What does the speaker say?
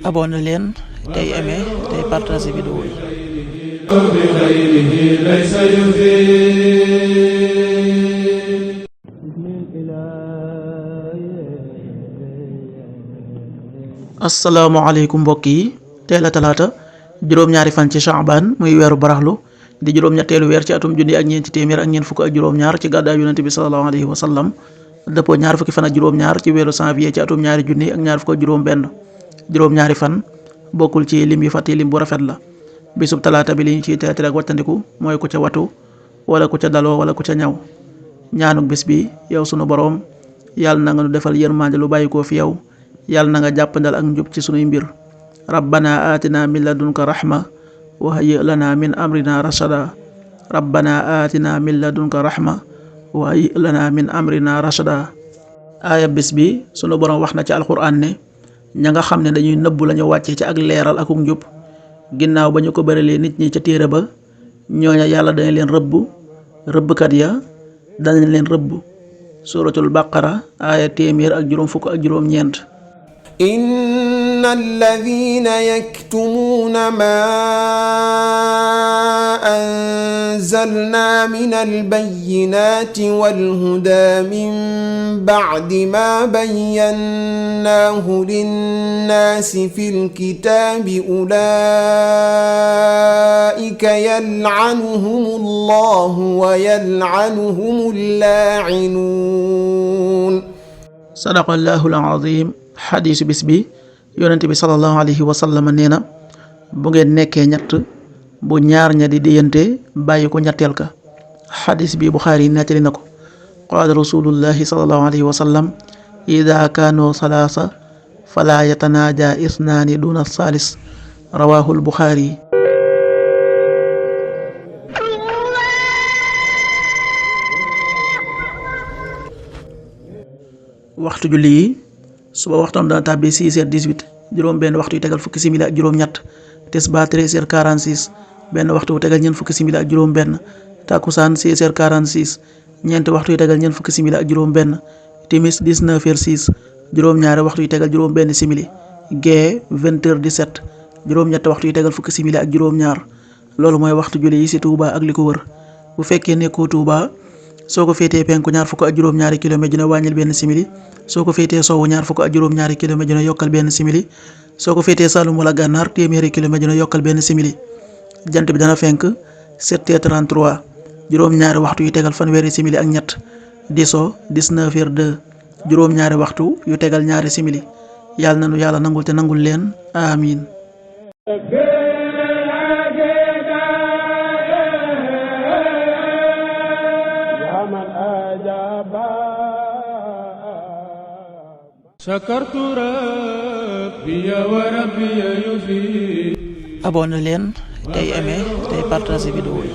abonné leen tey aimé tey partagé vidéo yi. asalaamaaleykum mbokk yi tey la talaata juróom-ñaari fan ci Sha'ban muy weeru baraxlu di juróom-ñetteelu weer ci atum junni ak ñeenti téeméer ak ñeent fukk ak juróom-ñaar ci gàddaay yonent bi sallallahu alayhi wa sallam dëppoo ñaar fukki fan ak juróom-ñaar ci weeru janvier ci atum ñaari junni ak ñaar fukk ak juróom-benn juróom-ñaari fan bokkul ci lim yu fàtte lim bu rafet la. bisub talaata bi li ñu ciy teetale ak wattandiku mooy ku ca watu wala ku ca daloo wala ku ca ñaw. ñaanuk bis bi yow sunu boroom yàlla na nga nu defal yërmande lu bàyyi koo fi yow yàlla na nga jàppandal ak njub ci sunuy mbir. rabbana atina min ladunka rahma wa hayyi lana min amrina rashada rabbana atina min ladunka rahma wa hayyi lana min amrina rashada. aaya bis bi sunu boroom wax na ci alxuraan ne ña nga xam ne dañuy nëbbu lañu wàccee ci ak leeral akuk njub ginnaaw ba ñu ko bëralee nit ñi ca téere ba ñooña yàlla dana leen rëbb rëbbkat ya dana leen rëbb. suratul baqara aaya téeméer ak juróom fukk ak juróom ñeent. inna alladhina yaktumuna ma anzalna min albayyinati walhuda min ba'di ma bayyanahu linnasi fil kitabi ulaika yal'anuhumullahu wa yal'anuhumul la'inun. sadaqallahul azim. xadiisu bis bi yonent bi sallallahu alayhi wa sallam nee na bu ngeen nekkee ñett bu ñaar ña di déyante bàyyi ko ñetteel ka. xadiis bi Buxaari nettali na ko. qaala rasulullahi sallallahu alayhi wa sallam ida kaanu salaasa fala yatanaaja isnaani duna saalis rawahul Buxaari. waxtu julli yi suba waxtam dana tàbbi 6h18 juróom benn waxtu yu tegal fukki simili ak juróom ñett tisbaar 13h46 benn waxtu yu tegal ñeent fukki simili ak juróom benn takkusaan 16h46 ñeenti waxtu yu tegal ñeent fukki simili ak juróom benn timis 19h06 juróom ñaari waxtu yu tegal juróom benn simili gee 20h17 juróom ñett waxtu yu tegal fukki simili ak juróom ñaar. loolu mooy waxtu julli yi ci Touba ak li ko wër. bu fekkee nekkoo Touba soo ko féetee penku ñaar fukk ak juróom-ñaari kilomètre dina wàññil benn simili soo ko féetee sowwu ñaar fukk ak juróom-ñaari kilomètre dina yokkal benn simili soo ko féetee Saloum wala Gànnaar téeméeri kilomètre dina yokkal benn simili. jant bi dana fenk 7h33 juróom-ñaari waxtu yu tegal fanweeri simili ak ñett di so 19h02 juróom-ñaari waxtu yu tegal ñaari simili. yàlla na nu yàlla nangul te nangul leen amiin. abonné leen tey aimé tey partagé vidéo yi.